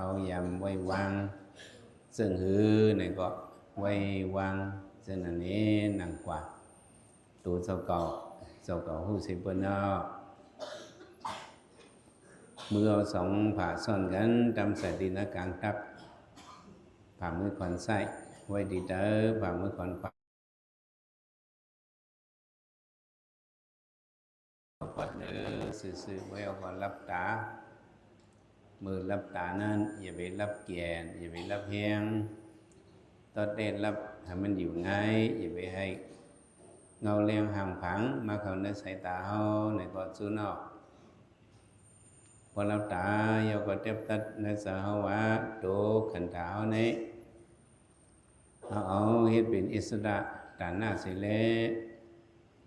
ພະຍາຍາມໄວ້ວາງ ເຊິ່ງຫື ແລ້ວກໍໄວ້ວາງ ເຊິ່ງອັນນີ້ ນັ່ງກວາດໂຕເຈົ້າເກົ່າ ເຈົ້າເກົ່າຮູ້ເສຍເບິດເນາະ. ມືເອົາສອງພາຊ້ອນກັນ ຕຳໃສ່ຕີນໜ້າກາງຕັກ ພາມືຂວັນຊ້າຍໄວ້ທີ່ເຕີ ພາມືຂວັນຂວາ ເອົາກ່ອນເດີ ຊື່ໆ ໄວ້ເອົາກ່ອນ ຫຼັບຕາ. ມື້ຫຼັບຕານັ້ນ ຢ່າໄປຫຼັບແກ່ນ ຢ່າໄປຫຼັບແຮງ ຕອດແດດຫຼັບໃຫ້ມັນຢູ່ງ່າຍ ຢ່າໄປໃຫ້ເງົາແລງຮ່າງຜັງມາເຂົ້າໃນສາຍຕາເຮົາ ໃນກໍສູນອອກ. ພໍຫຼັບຕາ ເຮົາກໍຕຽມຕັດໃນໃຈເຮົາວ່າ ໂຕຂັນທາເຮົານີ້ ເຮົາເອົາເຮັດເປັນອິດສະດາຕານະເສຍແລ້ວ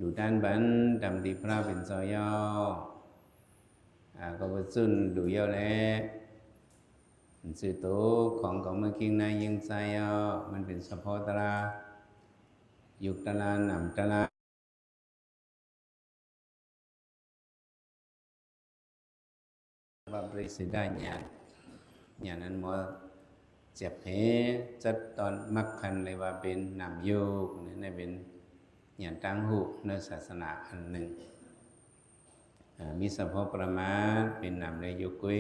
ດູຕານບັນຕາມທີ່ພະເປັນເຈົ້າເຈົ້າ ອາ ກໍປະຈຸນດູແລ້ວແລະ ມັນຊື່ໂຕຂອງເກົ່າເມືອກິງນາຍຍິງຊາຍເອົາ ມັນເປັນສະເພາະຕະລາ ຍຸກຕະລາ ນາມຕະລາ ວ່າປະລິເສດຍານ ຍານອັນໝໍຈຽບເຮ ຈັດຕອນມັກຄັນເລີຍວ່າເປັນນາມໂຍກ ນີ້ເປັນຍານຕ່າງຮູບໃນສາສະໜາອັນໜຶ່ງ ອາ ມີສະເພາະປະມາດເປັນນາມແລະໂຍກຸຍ.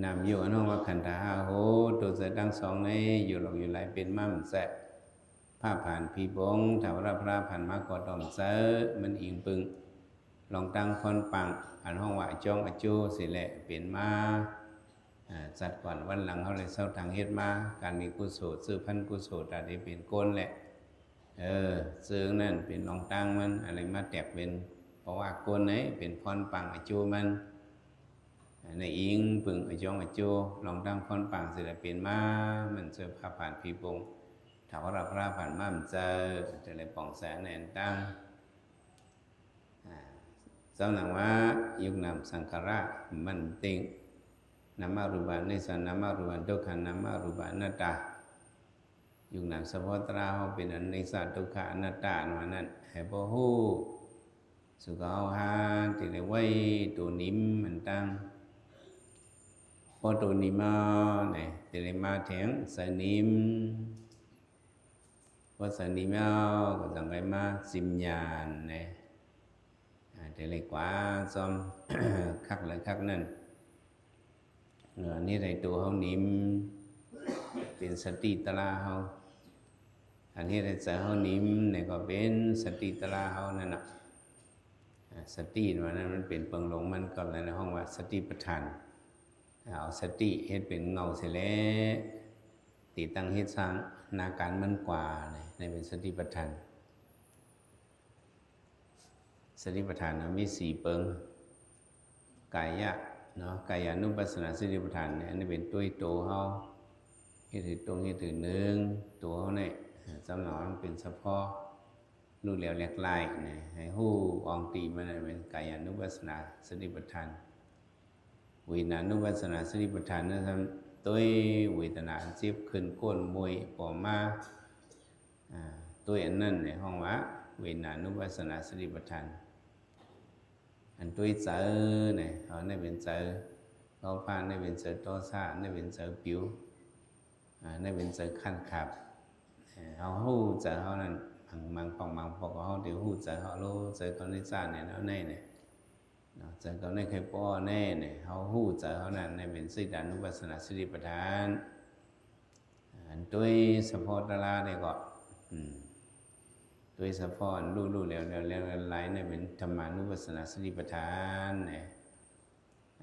ນາມໂຍກອັນເຮົາວ່າຂັນທາຫ້າຫົກ ໂຕໃຈທັງສອງໃນໂຍກຫຼອກໂຍກຫຼາຍເປັນມາມແຊະ ພາບຜ່ານຜີປົງ ຖ້າວ່າພາບຜ່ານມາກໍຕ້ອງໃຈ ມັນອີງປຶງລອງຕັ້ງຄອນປັງ ອັນເຮົາວ່າອາຈອງອາໂຈເສຍແຫຼະເປັນມາ ອາ ຈັດກ່ອນວັນຫຼັງເຮົາໄດ້ເຊົາທາງເຮັດມາ ການມີກຸໂສຊື່ພັນກຸໂສ ຕາໄດ້ເປັນກົ້ນແຫຼະ ເອີ ເຊິ່ງນັ້ນເປັນລອງຕັ້ງມັນ ອັນນີ້ມາແຕກເປັນປະວາກກົ້ນໃນ ເປັນພອນປັງອາໂຈມັນ ໃນອີງປຶງອາຈອງອາໂຈ ລອງຕັ້ງພອນປັງຊິໄດ້ເປັນມາ ມັນເຈີພາບຜ່ານຜີປົງ ຖ້າວ່າພາບຜ່ານມາມເຈີ ຈະໄດ້ປ່ອງແສງໃນອັນຕັ້ງ ອາ ສຳລັບວ່າ ຍຸກນາມສັງຂາລະ ມັນຕິງ ນາມະຮູບານິດສັງ ນາມະຮູບາທຸກຂັງ ນາມະຮູບາອະນັດຕາ ຍຸກນາມສະເພາະຕະລາເຮົາເປັນອະນິດສະ ທຸກຂະ ອະນັດຕາ ອັນວ່ານັ້ນ ໃຫ້ບໍ່ຮູ້ ສຸກເຮົາຫາທີ່ໄດ້ໄວ້ໂຕນິມມັນຕັ້ງ ພໍໂຕນິມມາແນ ທີ່ໄດ້ມາແທງໃສ່ນິມ ພໍໃສ່ນິມແລ້ວກໍຕ້ອງໄດ້ມາຊິມຍານແນ ອາ ທີ່ໄດ້ກວ່າຊອມຄັກແລະຄັກນັ້ນ ເອີ ອັນເຮັດໃຫ້ໂຕເຮົານິມ ເປັນສະຕິຕະລາເຮົາ ອັນເຮັດໃຫ້ໃຈເຮົານິມນີ້ກໍເປັນສະຕິຕະລາເຮົານັ້ນນະ ອາ ສະຕິວ່ານັ້ນ ມັນເປັນເບື້ອງລົງມັນກໍເລີຍຮ້ອງວ່າສະຕິປະທານ ເອົາສະຕິເຮັດເປັນເງົາເສຍແລ້ວ ຕິດຕັ້ງເຮັດສ້າງນາການມັນກວ່າ ນີ້ເປັນສະຕິປະທານ. ສະຕິປະທານເຮົາມີສີ່ເປິງ ກາຍະເນາະ ກາຍານຸປັດສະນາສະຕິປະທານນີ້ ອັນນີ້ເປັນໂຕເຮົາ ເຮັດໃຫ້ຕົງ ເຮັດໃຫ້ໜຶ່ງ ໂຕເຮົານີ້ ສຳລັບເຮົາເປັນສະເພາະ ຮູ້ແລ້ວແຫຼກຫຼາຍນະ ໃຫ້ຮູ້ອ່ອງຕີມັນນະ ເປັນກາຍານຸປັດສະນາສະຕິປະທານ. ເວທະນານຸປັດສະນາສະຕິປະທານນັ້ນ ໂຕເວທະນາອັນເຈັບຂຶ້ນກົ້ນ ໂມຍປອມມາ ອາ ໂຕອັນນັ້ນເອີ້ນວ່າເວທະນານຸປັດສະນາສະຕິປະທານ. ອັນໂຕໃຈນະ ເຮົານີ້ເປັນໃຈໂລພະ ນີ້ເປັນໃຈໂທສະ ນີ້ເປັນໃຈປິວ ອາ ນີ້ເປັນໃຈຄັນຂາດ ເຮົາຮູ້ໃຈເຮົານັ້ນ ບາງ ບາງຄອງບາງພວກເຮົາໄດ້ຮູ້ໃຈເຮົາໂລ ໃຈຕົວນີ້ຊາດນີ້ເນາະ ໃນນີ້ເນາະ ໃຈຕົວນີ້ເຄີຍພໍແນ່ນີ້ ເຮົາຮູ້ໃຈເຮົານັ້ນ ນີ້ເປັນເວທະນານຸປັດສະນາສະຕິປະທານ. ອັນໂຕສະເພາະຕະລານີ້ກໍ ອືມ ໂຕສະເພາະອັນຮູ້ໆແລ້ວແລ້ວແລ້ວຫຼາຍໆນີ້ເປັນທຳມານຸປັດສະນາສະຕິປະທານນະ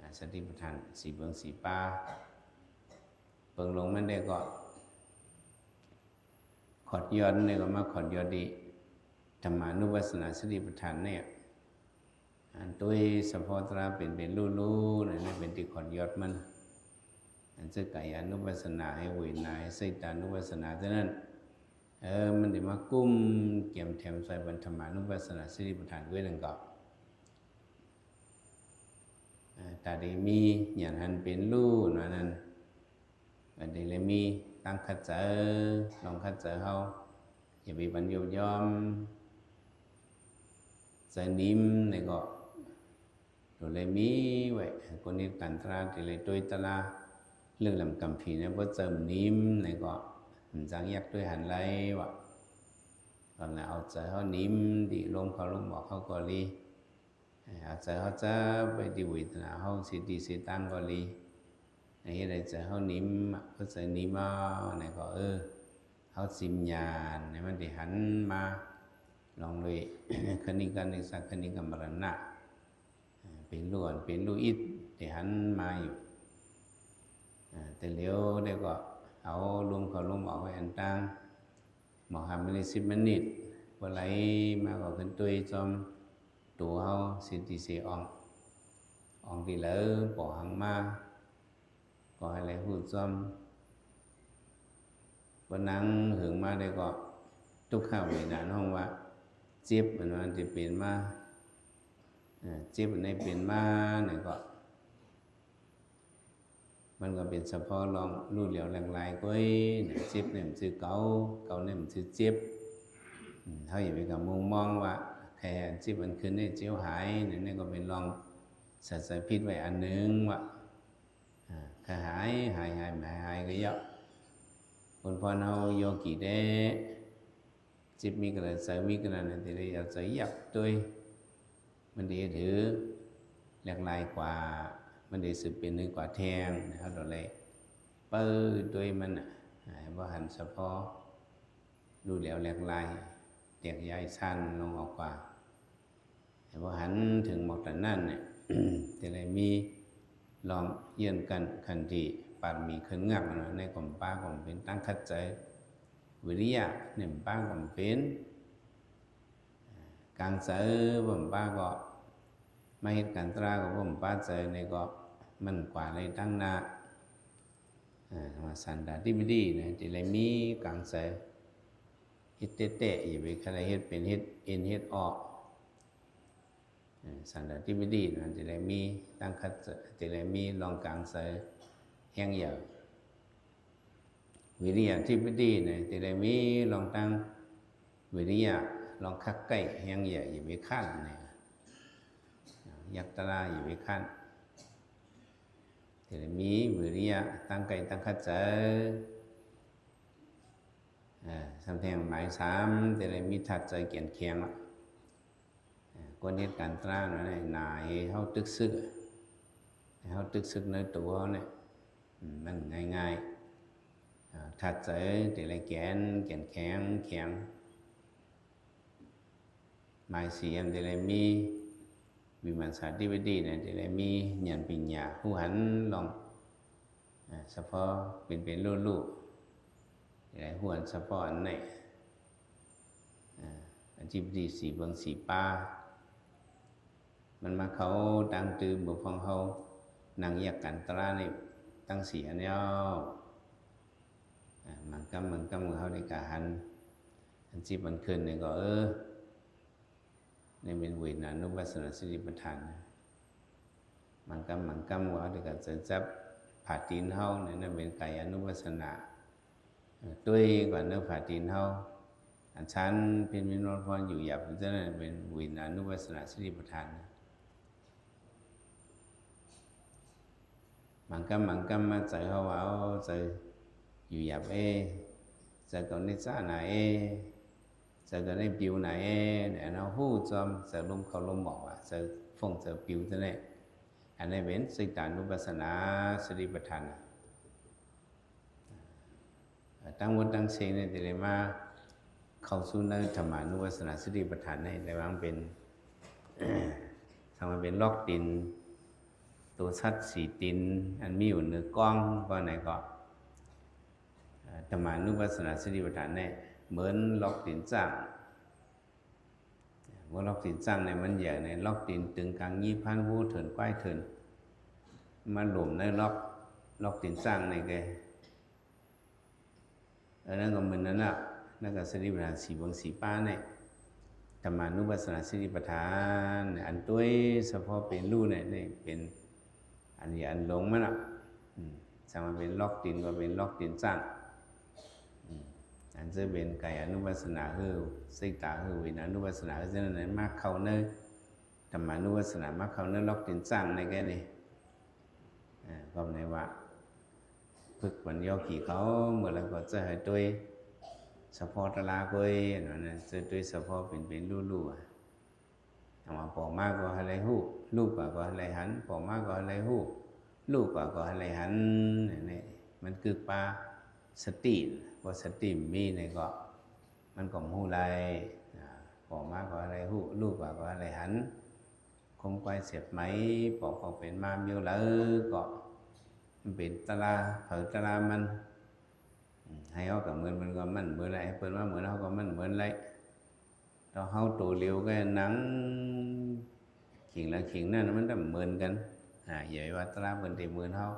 ອາ ສະຕິປະທານສີ່ເບື້ອງສີ່ປ່າ ເບື້ອງລົງມັນໄດ້ກໍ ຂອດຍອດນີ້ກໍມາຂອດຍອດທີ່ທຳມານຸປັດສະນາສະຕິປະທານນີ້ ອັນໂຕສະເພາະຕະລາເປັນເປັນຮູ້ໆນັ້ນເປັນທີ່ຂອດຍອດມັນ ອັນເຊິ່ງກາຍານຸປັດສະນາ ໃຫ້ເວທະນາ ໃຫ້ເວທະນານຸປັດສະນາເທົ່ານັ້ນ ເອີ ມັນໄດ້ມາກຸ້ມກຽມແຖມໃສ່ບັນທຳມານຸປັດສະນາສະຕິປະທານໄວ້ນັ້ນກໍ ອາ ຖ້າໄດ້ມີຍານຫັນເປັນຮູ້ນັ້ນ ອັນນີ້ແຫຼະມີຕັ້ງຂັດໃຈ ລອງຂັດໃຈເຮົາ ຢ່າໄປບັນຍົບຢອມ ໃຈນິມນີ້ກໍ ໂຕເລີຍມີໄວ້ ຄົນເຮັດການຕາລາ ໂຕເລີຍໂຕຍຕາລາ ເລື່ອງລຳກຳຜີນະ ບໍ່ເຈີໜິມນະກໍ ມັນຈັ່ງຢາກໂຕຍຫັນໄລວະ. ຕອນນັ້ນເອົາໃຈເຮົາໜິມທີ່ລົມເຂົ້າລົມອອກເຮົາກໍດີ ເອົາໃຈເຮົາຈັບໄວ້ທີ່ເວທະນາເຮົາ ເສດຕີເສດຕາງກໍດີ ໃຫ້ເຮັດໃຫ້ໃຈເຮົາໜິມ ເອົາໃຈໜິມເອົານະກໍ ເອີ ເຮົາສິມຍານໃຫ້ມັນໄດ້ຫັນມາ ລອງໂດຍຄະນິການິດສະ ຄະນິກາມະລະນະ ເປັນຮູ້ອັນເປັນຮູ້ອີກ ໄດ້ຫັນມາຢູ່ ແຕ່ຫຼຽວໄດ້ກໍເອົາລົມເຂົ້າລົມອອກໄວ້ອັນຕ່າງ ໝໍຫາມະນິດ ສິບມະນິດ ບໍ່ໄຫຼມາກໍຂຶ້ນໂຕຍຈອມໂຕເຮົາ ເສດຕີເສອອງ ອອງທີ່ເລີປອກຫາງມາ ກໍໃຫ້ໄຫຼຮູ້ຈອມ ບໍ່ນັ່ງເຫິງມາໄດ້ກໍ ທຸກຂະເວທະນາ ຮ້ອງວ່າເຈັບ ອັນນັ້ນທີ່ເປັນມາ ເຈັບອັນໃດເປັນມານັ້ນກໍ ມັນກໍເປັນສະເພາະລອງ ຮູ້ຫຼຽວແຫຼກລາຍກ້ອຍ ເຈັບນີ້ມັນຊື່ເກົາ ເກົານີ້ມັນຊື່ເຈັບ ເຮົາຢ່າໄປກຳມຸງມອງວ່າ ແຄ່ອັນເຈັບອັນຂຶ້ນນີ້ເຈັບຫາຍ ນັ້ນກໍເປັນລອງເຂົ້າໃຈຜິດໄວ້ອັນໜຶ່ງວ່າ ອາ ກະຫາຍ ຫາຍ ຫາຍ ຫາຍ ຫາຍກະເຍາະ ຄົນພອນເຮົາໂຍກີແທ້ ເຈັບມີກະລະ ເຈີມີກະລະນັ້ນ ແຕ່ລະເອົາໃຈຢາກໂຕຍ ມັນໄດ້ເຮັດໃຫ້ແຫຼກລາຍກວ່າ ມັນໄດ້ສືບເປັນໃຫ້ກວ່າແທ້ງ ເຮົາຕ້ອງໄດ້ເປີດໂຕຍມັນນະ ໃຫ້ບໍ່ຫັນສະເພາະ ຮູ້ແຫຼວແຫຼກລາຍ ແຕກຢາຍຊັ້ນລົງອອກກວ່າ ໃຫ້ບໍ່ຫັນເຖິງໝົດອັນນັ້ນ ຈະໄດ້ມີລອງເຍືອນກັນ ຂັນຕິ ປາລະມີ ເຄື່ອງງາກ ໃນກວາມປາກວາມເປັນ ຕັ້ງຂັດໃຈ ວິລິຍະ ໃນກວາມປາກວາມເປັນ ກາງໃຈ ກວາມປາກໍມາເຮັດການຕາລາ ກໍກວາມປາໃຈ ໃນກໍມັນກວ່າໃນຕັ້ງໜ້າ ອາ ມາສັນຕາທິບະດີນະ ຈະໄດ້ມີກາງໃຈ ເຮັດແທ້ໆ ຢ່າໄປຄະໄລເຮັດເປັນເຮັດເອັນເຮັດອອກ ອາ ສັນຕາທິບະດີນະ ຈະໄດ້ມີຕັ້ງຂັດ ຈະໄດ້ມີລອງກາງໃຈແຮງໃຫຍ່ ວິລິຍາທິບະດີນະ ຈະໄດ້ມີລອງຕັ້ງວິລິຍະ ລອງຄັກໃກ້ແຮງໃຫຍ່ ຢ່າໄປຄ້ານນະ ຢາກຕາລາ ຢ່າໄປຄ້ານ ຈະໄດ້ມີວິລິຍະ ຕັ້ງໃກ້ຕັ້ງຂັດໃຈ ອາ ສຳແພງໝາຍສາມ ຈະໄດ້ມີທາດໃຈແກ່ນແຂງ ອາ ຄົນເຮັດການຕາລານະ ໜ້າໃຫ້ເຮົາຕຶກຊຶກ ໃຫ້ເຮົາຕຶກຊຶກໃນໂຕເຮົານີ້ ອາ ມັນງ່າຍໆ ອາ ທາດໃຈຈະໄດ້ແກ່ນ ແກ່ນແຂງ ແຂງ ໝາຍສີ່ ຈະໄດ້ມີວິມັງສາທິບະດີນະ ຈະໄດ້ມີຍານປັນຍາ ຮູ້ຫັນລອງ ອາ ສະເພາະເປັນເປັນ ຮູ້ ຮູ້ ຈະໄດ້ຮູ້ອັນສະເພາະອັນໃນ ອາ ອະທິບະດີສີ່ເບິ່ງສີ່ປາ ມັນມາເຂົ້າຕັ້ງຕື່ມ ເມື່ອພວກເຮົານັ່ງແຍກກັນຕາລານີ້ ຕັ້ງສີ່ອັນແລ້ວ ອາ ມັງກຳ ມັງກຳຂອງເຮົານີ້ກະຫັນ ອັນສິບອັນຂຶ້ນນີ້ກໍ ເອີ ນີ້ເປັນເວທະນານຸປັດສະນາສະຕິປັດຖານ ມັງກຳ ມັງກຳ ວ່າເຮົາໄດ້ກະຈັບຜາຕີນເຮົາ ນັ້ນເປັນກາຍານຸປັດສະນາ ເອີ ຕຸ້ຍກ່ອນເນີຜາຕີນເຮົາ ອັນສັນເປັນມີນວນພອນຢູ່ຫຍາບ ເປັນເຈົ້ານັ້ນເປັນເວທະນານຸປັດສະນາສະຕິປັດຖານ ມັງກຳ ມັງກຳມາໃຈເຮົາວ່າ ເອົາໃຈຢູ່ຫຍາບເອ ໃຈກໍນິດສານາເອ ໃຈກໍໄດ້ປິວນາເອ ອັນເຮົາຮູ້ຈອມໃຈລົມເຂົ້າລົມອອກວ່າ ໃຈຟົ້ງໃຈປິວຈັ່ງໃດ ອັນນີ້ເປັນຈິດຕານຸປັດສະນາສະຕິປັດຖານ ທັງໝົດທັງເສງນີ້ຈະໄດ້ມາເຂົ້າສູ່ໃນທຳມານຸປັດສະນາສະຕິປັດຖານໃນ ແຕ່ວ່າມັນເປັນ ຖ້າມັນເປັນລັອກຕີນ ໂຕສັດສີ່ຕີນ ອັນມີຢູ່ເໜືອກ້ອງ ວ່າໄງກໍ ທຳມານຸປັດສະນາສະຕິປັດຖານໃນ ເໝືອນລັອກຕີນຊ້າງ ວ່າລັອກຕີນຊ້າງໃນມັນໃຫຍ່ໃນ ລັອກຕີນຕຶງກາງຢີ້ພານຮູ້ເຖິນຄວາຍເຖິນ ມາຫຼົມໃນລັອກ ລັອກຕີນຊ້າງໃນແກ ອັນນັ້ນກໍເໝືອນນັ້ນລະ ນັ້ນກໍສະຕິປັດຖານສີ່ເບິ່ງສີ່ປາໃນ ທຳມານຸປັດສະນາສະຕິປັດຖານ ອັນໂຕຍສະເພາະເປັນຮູ້ໃນ ໃນເປັນ ອັນນີ້ອັນຫຼົງມັນນະ ອືມ ສາມາດເປັນລັອກຕີນກໍເປັນລັອກຕີນຊ້າງ ອືມ ອັນເຊິ່ງເປັນກາຍານຸປັດສະນາ ຄືເສກຕາ ຄືເວທະນານຸປັດສະນາ ຄືເຊັ່ນນັ້ນ ມາເຂົ້າໃນ ທຳມານຸປັດສະນາ ມາເຂົ້າເນື້ອລອກຕີນຊ້າງໃນແກ່ນີ້ ເອີ ກໍໃນວ່າ ຝຶກປັນຍອກກີເຂົາ ເມື່ອລະກໍຈະໃຫ້ຕົວສະເພາະຕະລາກອຍ ອັນນັ້ນ ຈະຕົວສະເພາະເປັນເປັນ ຮູ້ຮູ້ ອາ ແຕ່ວ່າພໍມາກໍໃຫ້ໄດ້ຮູ້ ຮູ້ກວ່າກໍໃຫ້ໄດ້ຫັນ ພໍມາກໍໃຫ້ໄດ້ຮູ້ ຮູ້ກວ່າກໍໃຫ້ໄດ້ຫັນ ອັນນີ້ມັນຄືປາສະຕິ ບໍ່ສະຕິມີນີ້ກໍ ມັນກໍຮູ້ໄດ້ ອາ ພໍມາກໍໃຫ້ໄດ້ຮູ້ ຮູ້ກວ່າກໍໃຫ້ໄດ້ຫັນ ຄົມຄວາຍເສບໄໝ ປອກອອກເປັນມາມີວເລີ ກໍມັນເປັນຕະລາ ເຜີຕະລາມັນ ອາ ໃຫ້ເຮົາກໍເໝືອນເພິ່ນກໍມັນເໝືອນ ໃຫ້ເພິ່ນມາເໝືອນເຮົາກໍມັນເໝືອນໄດ້ ແຕ່ເຮົາໂຕຫຼຽວກໍນັ່ງ ຂິງລະຂິງນັ້ນ ມັນຕ້ອງເໝືອນກັນ ອາ ຢ່າໄປວ່າຕະລາເພິ່ນໄດ້ເໝືອນເຮົາ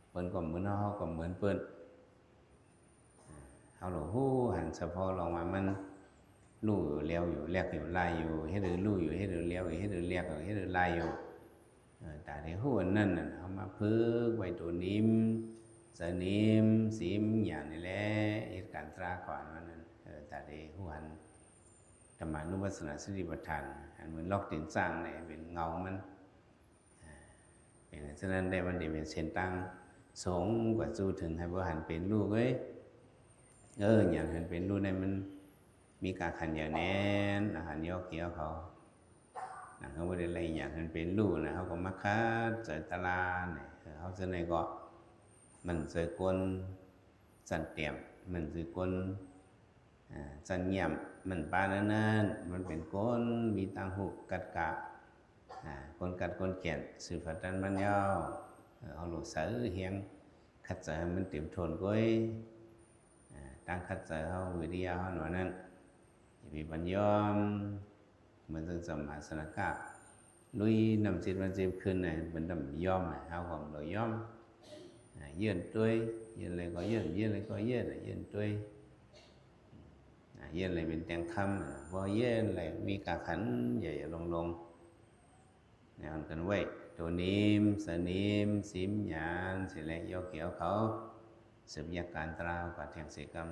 ເພິ່ນກໍເໝືອນເຮົາ ເຮົາກໍເໝືອນເພິ່ນ ເຮົາລະຮູ້ຫັນສະເພາະລອງວ່າມັນຮູ້ຢູ່ ແລ້ວຢູ່ ແລກຢູ່ ລາຍຢູ່ ເຮັດໃຫ້ຮູ້ຢູ່ ເຮັດໃຫ້ແລ້ວຢູ່ ເຮັດໃຫ້ແລກຢູ່ ເຮັດໃຫ້ລາຍຢູ່ ເອີ ຕາໄດ້ຮູ້ອັນນັ້ນນະ ເຮົາມາຝຶກໄວ້ໂຕນິມ ໃຈນິມ ສິມ ຍານນີ້ແຫຼະ ເຮັດການຕາກ່ອນວ່ານັ້ນ ເອີ ຕາໄດ້ຮູ້ຫັນ ທຳມານຸປັດສະນາສະຕິປັດຖານ ອັນເໝືອນລອກຕີນຊ້າງນີ້ເປັນເງົາມັນ ເປັນ ສະນັ້ນແລ້ວມັນໄດ້ເປັນເສັ້ນທາງສູງກວ່າສູ່ເຖິງໃຫ້ບໍ່ຫັນເປັນຮູ້ເອີຍ ເອີ ຍາກໃຫ້ເປັນຮູ້ໄດ້ມັນມີກາກຂັນຢາກແໜ້ນ ອາຫານຢອກກິນເຂົາ ນະ ເຮົາບໍ່ໄດ້ໄລ່ຢາກໃຫ້ເປັນຮູ້ນະ ເຮົາກໍມາຂັດໃຈຕະລານີ້ ເອີ ເຮົາຈັ່ງໃດກໍມັນໃສ່ກົນສັນຕຽມ ມັນໃສ່ກົນ ອາ ສັນຍາມ ມັນປານນັ້ນ ມັນເປັນຄົນມີຕ່າງຮູບກັດກະ ອາ ຄົນກັດຄົນແກ່ນ ສືບພັດກັນມາຍາວ ເອີ ເຮົາໂລດໃສ່ແຮງ ຂັດໃຈໃຫ້ມັນເຕັມໂທນກວ່າ ອາ ຕັ້ງຂັດໃຈເຮົາ ວິລິຍະເຮົາໜ້ອຍນັ້ນ ຢ່າໄປບັນຍອມ ເໝືອນຈັ່ງສຳມາສະນະກະ ລຸຍນ້ຳເຈັດວັນເຈັດຄືນນະ ເພິ່ນຕ້ອງຍອມ ເຮົາກໍບໍ່ຍອມ ອາ ເຢີ້ນຕົວຍ ເຢີ້ນແລ້ວກໍເຢີ້ນ ເຢີ້ນແລ້ວກໍເຢີ້ນ ເຢີ້ນຕົວຍ ອາ ເຢີ້ນແລ້ວເປັນແຕ່ງຄຳ ບໍ່ເຢີ້ນແລ້ວມີກາກຂັນໃຫຍ່ລົງໆ ແນວນັ້ນກັນໄວ້ ໂຕນິມ ສະນິມ ສິມ ຍານ ສິແລະ ຢອກກິນເຂົາ ສືບຢາກການຕາ ກວາດແທງເສກຳ